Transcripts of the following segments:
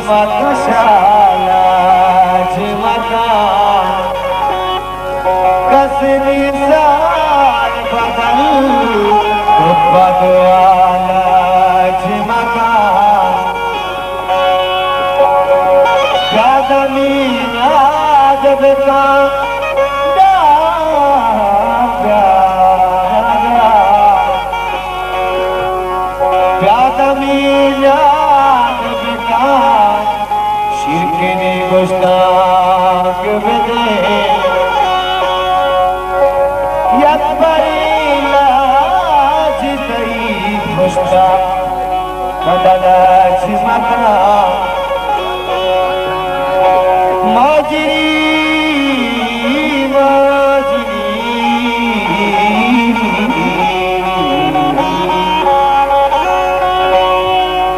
کشالا چمکاں، کس نی سار بدل، بدوالا چمکاں۔ پیادہ میاد بکاں، پیادہ میاد بکاں، شیرکنی گوشتانک بدے۔ یک بری لاج تئی پشتا بدل چمکاں۔ ماجری، ماجری،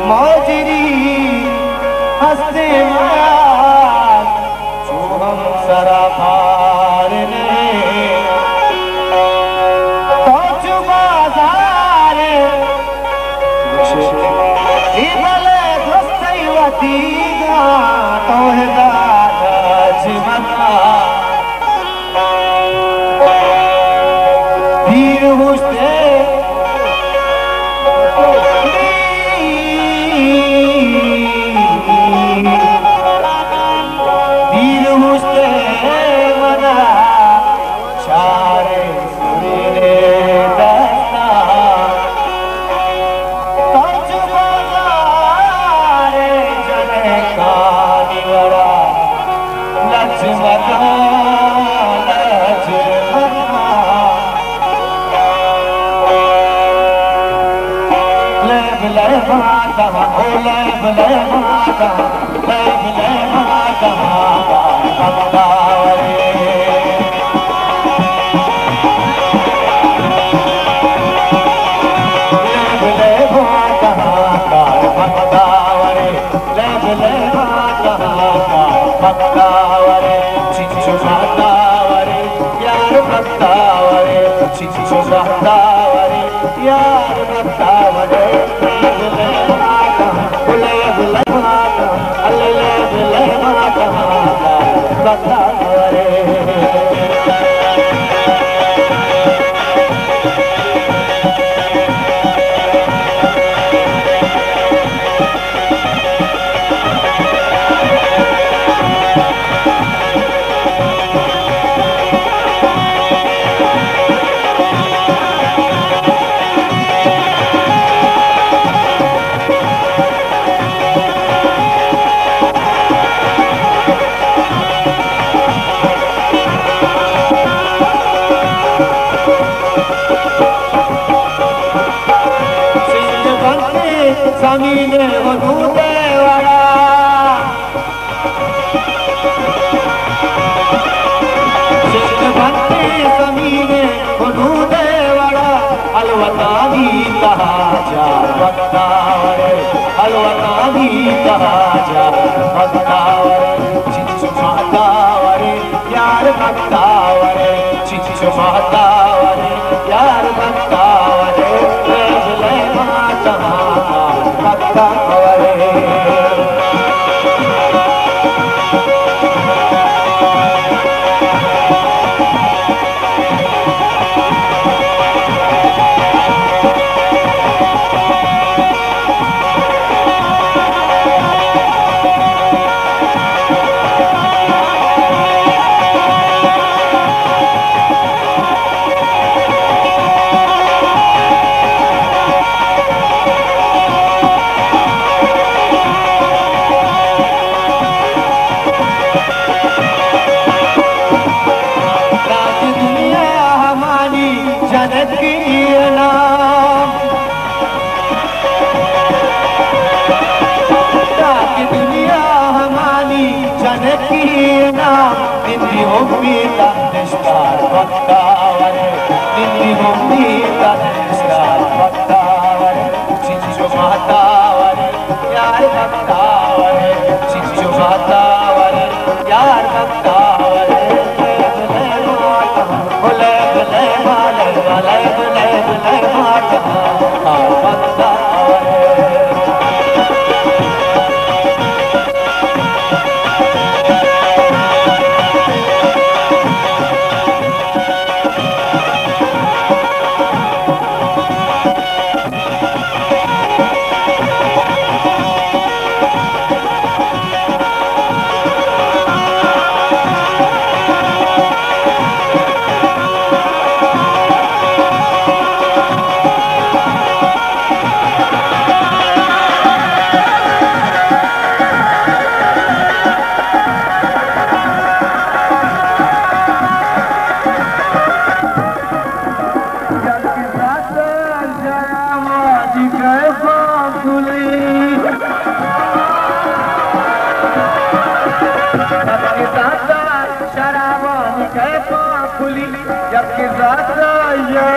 ماجری، ہستیں مار چو ہم سرا بار نئے۔ تو چو بازار ای بلے دوستئی وتی گاں، تو ہدایت چمکاں۔ دیر ہوشتے، دیر ہوشتے منا چارے سرینے دستا۔ تو چو بازارے جنکانی وڑا لج مکاں، لج مکاں۔ لیب لیبا کہاں، او لیب لیبا کہاں، لیب لیبا کہاں، بختاورے۔ لیب لیبا کہاں کار بختاورے، لیب لیبا کہاں کار بختاورے، چچو بختاورے، یار بختاورے، چچو بختاورے، یار بختاورے، لیب لیبا کہاں، لیب لیبا کہاں، لیب لیبا کہاں کار بختاورے۔ سندھ بنت زمین حدود وڑا، سندھ بنت زمین حدود وڑا، الوتانی تہا جا بختاورے، الوتانی تہا جا بختاورے، چچو بختاورے، یار بختاورے، چچو بختاورے، یار بختاورے، لیب لیبا کہاں بختاورے۔ تاکہ دنیا ہمانی جنت کی نام، تاکہ دنیا ہمانی جنت کی نام، نندی امیت نشتار بختاور، نندی امیت نشتار بختاور، چنچو بختاور، یار بختاور، چنچو بختاور، یار بختاور۔ یکے زاتا یا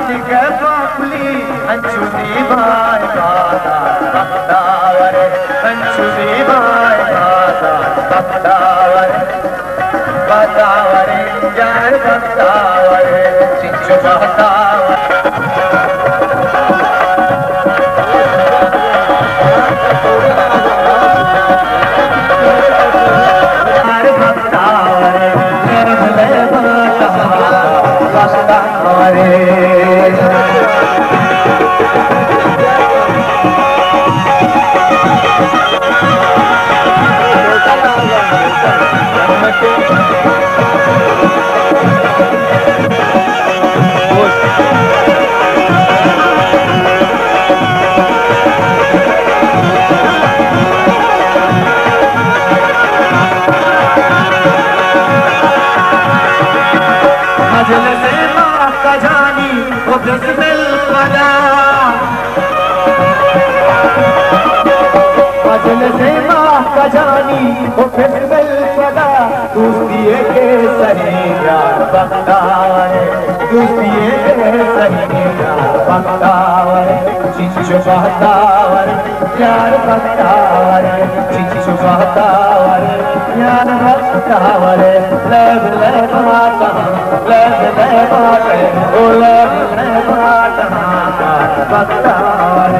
دگہ باپلی، انچو زیبائے بادا بختاور، انچو زیبائے بادا بختاور، بختاور یار بختاور، چنچو بختاور۔ مجلس ما کجانی و بسمل پدا، مجلس ما کجانی و بسمل پدا، دوستی کے سہی یار بختاور، دوستی کے سہی یار بختاور، چنچو بختاور یار بختاور، چنچو بختاور یار بختاور، لیب لیب آتا، لیب لیب آتا، او لیب لیب آتا یار بختاور۔